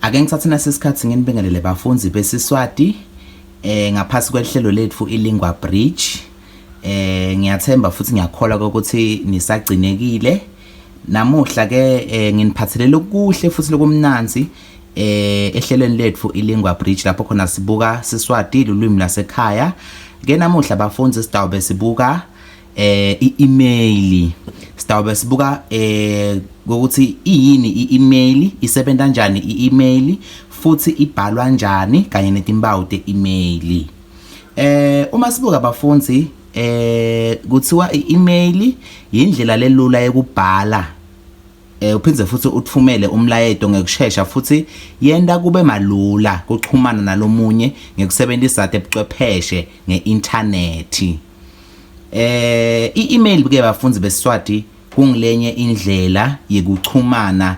Ake ngithathe nasi isikhathi nginibingelele bafundzi beSiswati ngaphasi kwehlelo letfu iLingua Bridge. Ngiyathemba futhi ngiyakholwa ukuthi nisagcinekile. Namuhla ke nginiphathele lokuhle futhi lokumnanzi ehlelweni letfu iLingua Bridge lapho khona sibuka Siswati lulwimi lwasekhaya. Ke namuhla bafundzi sitawube sibuka i-email. Sitawube sibuka ukuthi iyini i-email, isebenza kanjani i-email futhi ibhalwa kanjani kanye netimpawu te-email. Uma sibuka bafundzi kuthiwa i-email yindlela lelula yekubhala uphindze futhi uthumele umlayeto ngekushesha futhi yenta kube malula kuxhumana nalomunye ngekusebenzisa tebuchwepheshe nge-inthanethi. I-email ke bafundzi beSiswati kungilenye indlela yekuchumana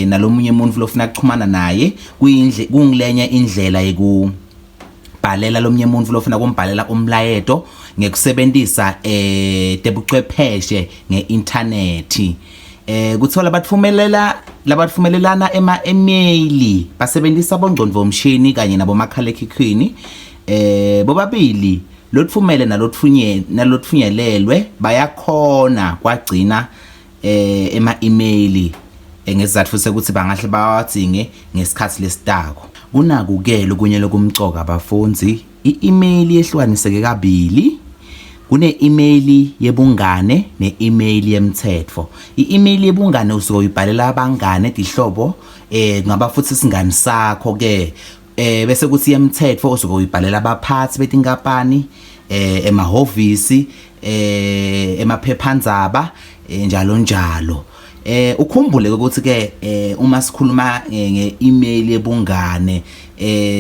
nalomunye umuntu lofuna kuchumana naye, kuyindle kungilenye indlela yekubhalela lomunye umuntu lofuna kumbhalela umlayeto ngekusebenzisa tebuchwepheshe nge-inthanethi. Kuthiwa labatfumelela labatfumelelana ema-email basebenzisa bongcondvomshini kanye nabomakhalekhukhwini. Bobabili lotfumele nalotfunye nalotfunyelelwe bayakhona kwagcina ema-email ngesizatfu sekuthi bangahle bawadzinge ngesikhathi lesitako. Kunaku-ke lokunye lokumcoka bafundzi, i-email yehlukaniseke kabili. Kune-email yebungane ne-email yemtsetfo. I-email yebungane usuke uyibhalela abangane, tihlobo, kungaba futhi singani sakho ke. Bese kuthi yemtsetfo usuke uyibhalela abaphathi betinkampani, emahhovisi, emaphephandzaba, njalo njalo. Ukhumbule ukuthi ke uma sikhuluma nge-email yebungane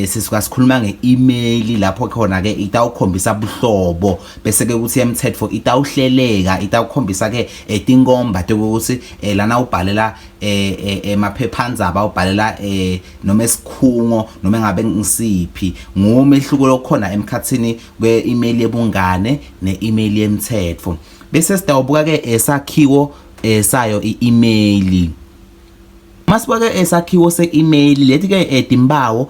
sisuka sikhuluma nge-email lapho khona ke itawukhombisa buhlobo, bese ke kuthi yemtsetfo itawuhleleka, itawukhombisa ke tinkomba tekuthi lana ubhalela emaphephandzaba, ubhalela noma esikhungo noma engabe ngisiphi. Ngumehluko lokhona emkhatsini kwe-email yebungane ne-email yemtsetfo. Bese sitawubuka ke esakhiwo sayo i-email. Masibuka ke esakhiwo se-email leti ke timpawu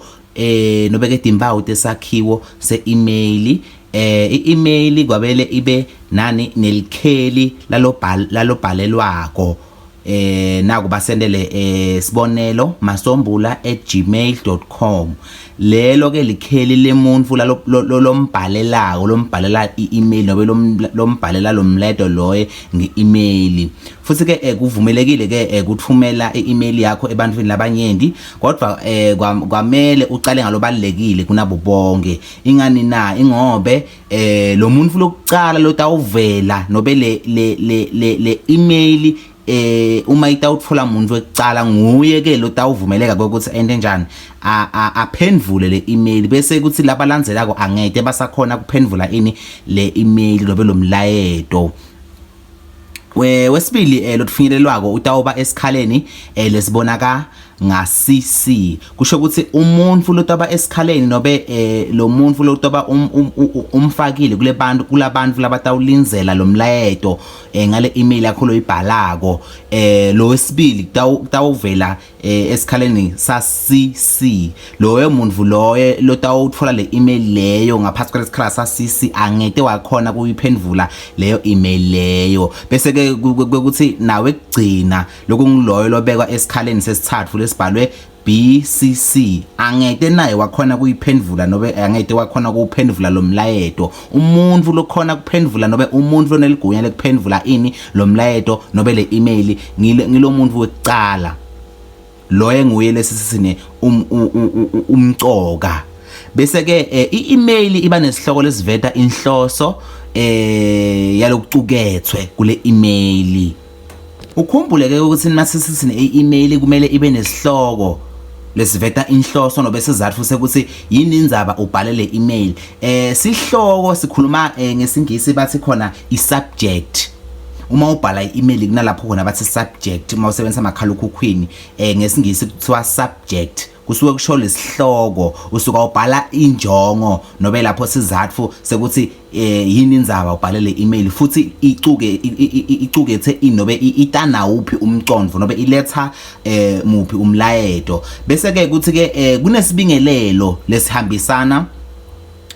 nobe ke timpawu tesakhiwo se-email. I-email kwabele ibe nani nelikheli lalobhal lalobhalelwako. Naku basendele sibonelo masombula@gmail.com. Lelo ke likheli lemuntu lombhalelako, lombhalela i-email nobe lombhalela lomleto loye nge-email. Futhi ke kuvumelekile ke kuthumela i-email yakho ebantwini labanyenti, kodwa kwamele ucale ngalobalekile kunabo bonke. Ingani na? Ingobe lo muntu lokucala lotawuvela nobe le le le le, le email uma itawutfola umuntu wekucala nguye ke lotawuvumeleka ukuthi ente njani, aphendvule le email, bese kuthi labalandzelako angete basakhona kuphendvula ini le email lobe lomlayeto. Wesibili lotfunyelelwako utawuba esikhaleni lesibonaka nga CC. Kusho ukuthi umuntu lotaba esikhaleni nobe lo muntu lotaba umfakile kule bantu kulabantu labatawulindzela lomlayeto ngale email yakho loyibhalako, lo wesibili kutawuvela esikhaleni sa CC. Loyo muntu loyo lotawutfola le email leyo ngaphasi kwalesikhala sa CC angete wakhona kuyiphendvula leyo email leyo. Bese ke ukuthi nawe kugcina lokungiloyo lobekwa esikhaleni sesithathu lesibhalwe BCC angete naye wakhona kuyiphendvula nobe angete wakhona kuwuphendvula lo mlayeto. Umuntu lokhona kuphendvula nobe umuntu loneligunya lekuphendvula ini lo mlayeto nobe le email ngilo muntu wekucala. Loye nguye lesisine umcoka. Bese ke i-email iba nesihloko lesiveta inhloso yalokucukethwe kule email. Ukhumbule ke ukuthi nasisithi i-email kumele ibe nesihloko lesiveta inhloso nobe sizatfu sekuthi yini indzaba ubhale le email. Sihloko sikhuluma ngesingisi bathi khona i-subject. Uma ubhala i-email kunalapho khona bathi subject, uma usebenzisa makhalekhukhwini ngesingisi kuthiwa subject. kusuke kusho lesihloko usuka ubhala injongo nobe lapho sizatfu sekuthi eh yini indzaba ubhale le email futhi icuke icukethe ini nobe itana uphi umcondvo nobe iletha eh muphi umlayeto bese ke kuthi ke eh, kunesibingelelo lesihambisana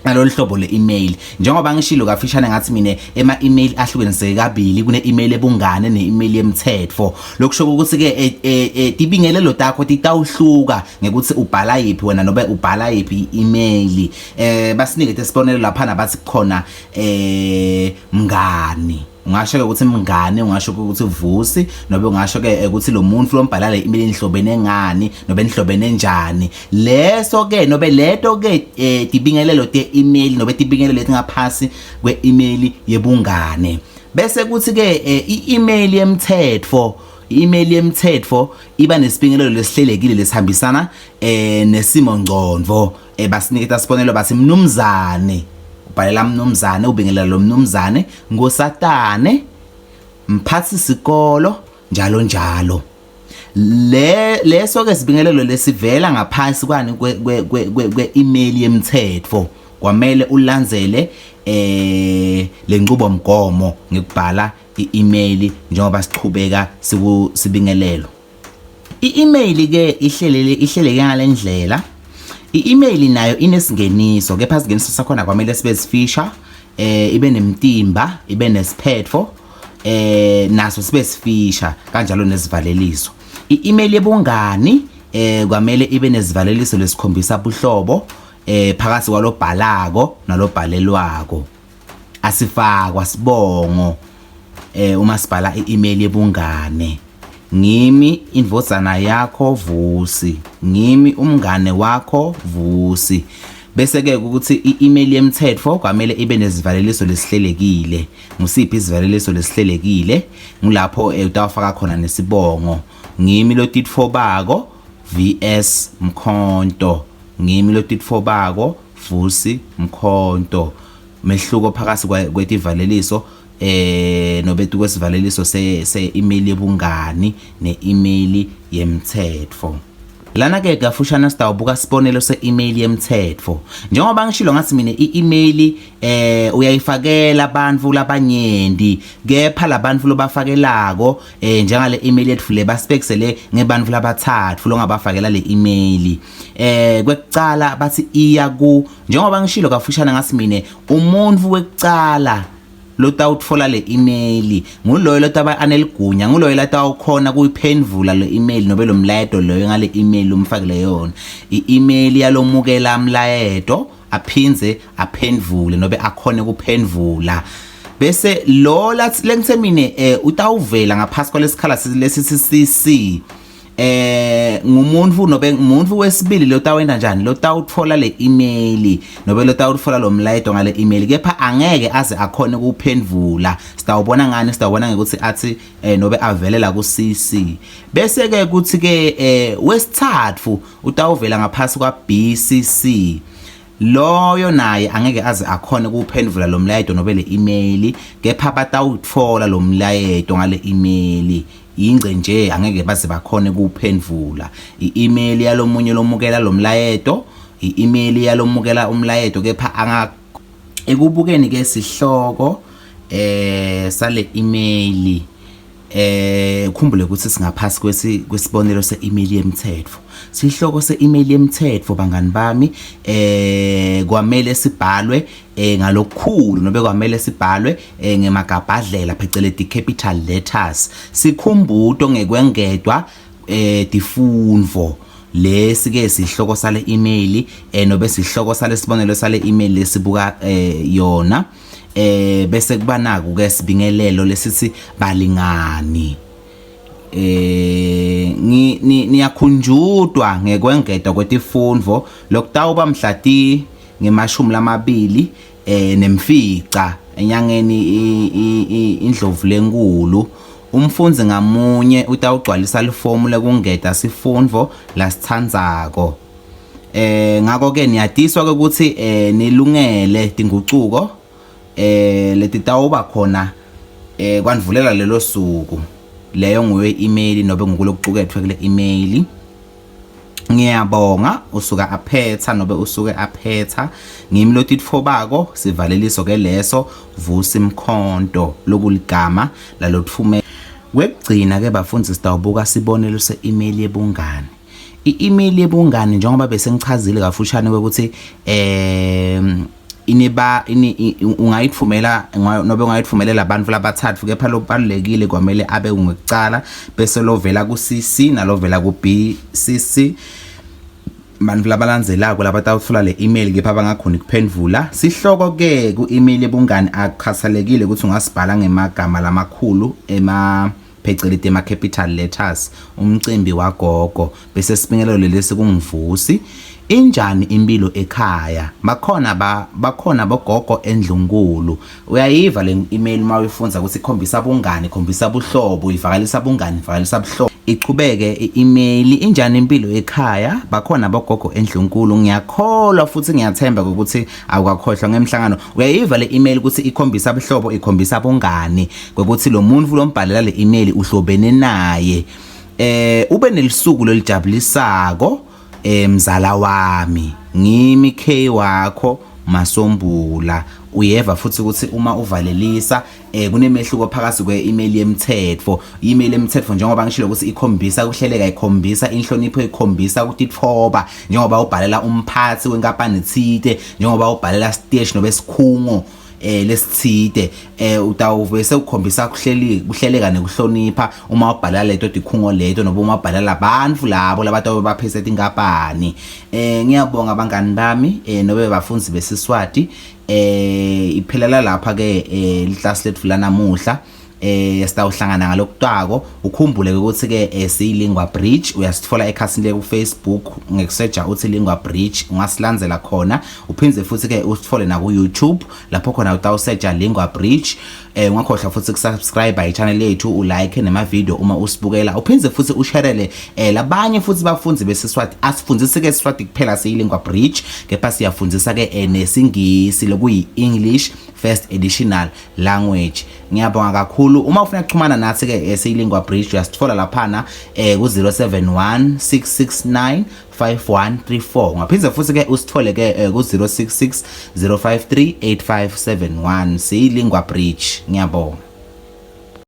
nalolu hlobo le-email. Njengoba ngishilo kafishane ngathi mina ema-email ahlukaniseke kabili, kune-email ebungane ne-email yemthetfo. Lokusho ukuthi-ke e, e, e, tibingelelo takho titawuhluka ngekuthi ubhala yiphi wena nobe ubhala yiphi i-email. Eh basinikete isibonelo laphana bathi khona eh mngani. Ungasho ke ukuthi mngane, ungasho ke ukuthi Vusi, nobe ungasho ke ukuthi lo muntu lombhala le email enihlobene ngani, nobe nihlobene njani. Leso ke nobe leto ke eh, tibingelelo te email nobe tibingelelo letingaphasi kwe email yebungane. Bese kuthi ke eh, i-email yemthetfo, i-email yemthetfo iba nesibingelelo lesihlelekile lesihambisana eh nesimo ngcondvo. Eh basiniketa sibonelo bathi mnumzane ubhalela mnumzane ubingelela lo mnumzane ngosatane mphathi sikolo njalo njalo. Le leso ke sibingelelo lesivela ngaphansi kwani kwe kwe email yemthetho kwamele ulandzele eh lenqubo mgomo ngikubhala i-email njengoba sichubeka sikusibingelelo. I-email ke ihlelele ihleleke ngalendlela. I-email nayo inesingeniso kepha isingeniso sakhona kwamele sibe sifisha eh ibe nemtimba ibe nesiphetfo eh naso sibe sifisha kanjalo nesivaleliso. I-email yebungani eh kwamele ibe nesivaleliso lesikhombisa buhlobo eh phakathi kwalobhalako nalobhalelwako. Asifakwa sibongo eh uma sibhala i-email yebungane. Ngimi indvodzana yakho Vusi, ngimi umngane wakho Vusi. Bese ke ukuthi i-email yemthetho kwamele ibe nezivaleliso lesihlelekile. Ngusiphi isivaleliso lesihlelekile? Ngulapho eh, utawufaka khona nesibongo. Ngimi lotitfobako VS Mkhonto. Ngimi lotitfobako Vusi Mkhonto. Mehluko phakathi kwetivaleliso eh nobe kwesivaleliso se se email yebungani ne email yemthetfo. Lana ke kafushane sitawubuka sibonelo se-email yemthetfo. Njengoba ngishilo ngathi mina i-email eh uyayifakela abantu labanyenti kepha labantu lobafakelako eh njengale email yethu le basibekisele ngebantfu labathathu longabafakela le email. Eh kwekucala bathi iya ku njengoba ngishilo kafushane ngathi mina umuntu wekucala lotawutfola le email nguloyo lotaba aneligunya nguloyo latawukhona kuyiphendvula le email nobe lo mlayeto loyo ngale email lomfakele yona. I-email yalomukela mlayeto aphindze aphendvule nobe akhone kuphendvula. Bese lo lathi lengithe mine eh utawuvela ngaphasi kwalesikhala lesi CC eh ngumuntu nobe umuntu wesibili lotawenta njani lotawutfola le email nobe lotawutfola lo mlayeto ngale email kepha angeke aze akhone ukuphendvula. Sitawubona ngani? Sitawubona ngekuthi athi eh, nobe avelela ku CC. Bese ke kuthi ke eh, wesithathu utawuvela ngaphasi kwa BCC. Loyo naye angeke aze akhone ukuphendvula lo mlayeto nobe le email kepha batawutfola lo mlayeto ngale email yingce nje angeke baze bakhone ukuphendvula. I-email yalomunye lomukela lo mlayeto, i-email yalomukela umlayeto kepha anga ekubukeni ke sihloko eh sale email eh khumbule ukuthi singaphasi kwesi kwesibonelo se-email yemthetho. Sihloko se-email yemthetho bangani bami eh kwamele sibhalwe eh ngalokukhulu nobe kwamele sibhalwe eh, ngemagabhadlela pheceleti capital letters. Sikhumbuto ngekwengedwa eh tifundvo lesi ke sihloko sale email eh nobe sihloko sale sibonelo sale email lesibuka eh yona eh bese kuba naku ke sibingelelo lesithi balingani eh niyakhunjutwa ngekwengedwa kwetifundvo lokutawuba mhla ti ngemashumi lamabili eh nemfica enyangeni indlovu lenkulu. Umfundzi ngamunye utawugcwalisa lifomu lekungeta sifundvo lasitsandzako. Eh ngako ke niyatiswa ke ukuthi eh nilungele tingucuko eh letitawuba khona eh kwandvulela lelo suku. Leyo nguye email nobe ngukulokucuketfwe kule email. Ngiyabonga usuka aphetha nobe usuke aphetha ngimi lotitfobako sivaleliso ke leso Vusi Mkhonto lokuligama lalotfumela. Kwekugcina ke bafundzi sitawubuka sibonelo se-email yebungani. I-email yebungani njengoba bese ngichazile kafushane kwekuthi eh iniba ini ungayithumela nobe ungayithumelela abantu labathathu kepha lokubalulekile kwamele abe ungekucala bese lovela ku CC nalovela ku BCC bantfu labalandzelako labatawutfola le email kepha bangakhoni kuphendvula sihloko ke ku email yebungani akukhathalekile ukuthi ungasibhala ngemagama lamakhulu ema pheceleti ema-capital letters umcimbi wagogo bese sibingelelo lesi kungivusi injani impilo ekhaya bakhona ba bakhona bogogo endlunkulu uyayiva le email uma uyifunza ukuthi ikhombisa bungani ikhombisa buhlobo ivakalisa bungani ivakalisa buhlobo ichubeke i-email injani impilo ekhaya bakhona bogogo endlunkulu ngiyakholwa futhi ngiyathemba ukuthi awukakhohlwa ngemhlangano uyayiva le email ukuthi ikhombisa buhlobo ikhombisa bungani kwekuthi lo muntu lombhalela le email uhlobene naye eh ube nelisuku lelijabulisako eh mzala wami ngimi K wakho masombula uyeva futhi ukuthi uma uvalelisa eh kunemehluko phakathi kwe-email yemthetho i-email yemthetho njengoba ngishilo ukuthi ikhombisa ukuhleleka ikhombisa inhlonipho ikhombisa ukutitfoba njengoba ubhalela umphathi wenkampani thite njengoba ubhalela siteshi nobe sikhungo eh lesithide eh utawuvese ukukhombisa kuhleli kuhleleka nekuhlonipha uma ubhala leto tikhungo leto noba uma ubhala labantu labo labatobe baphethe tinkampani eh ngiyabonga bangani bami eh nobe bafunzi besiswati eh iphelela lapha ke eh liklasi lethu lanamuhla eh sitawuhlangana ngalokutako ukhumbule ukuthi ke eh, siyilingwa bridge uyasithola ekhasini le ku Facebook ngekuseja uthi lingwa bridge ungasilandzela khona uphindze futhi ke usithole na ku YouTube lapho khona utawuseja lingwa bridge eh ungakhohlwa futhi kusubscribe i-channel yethu ulike nema video uma usibukela uphindze futhi usharele eh labanye futhi bafunzi besiswati asifundisi ke siswati kuphela siyilingwa bridge kepha siyafundisa ke eh, nesingisi lokuyi English first additional language ngiyabonga kakhulu uma ufuna ukuxhumana nathi ke eh, siyilingwa bridge uyasithola laphana eh ku 071 669 5134 ungaphinde futhi ke usithole ke eh, ku 066 053 8571 siyilingwa bridge ngiyabonga.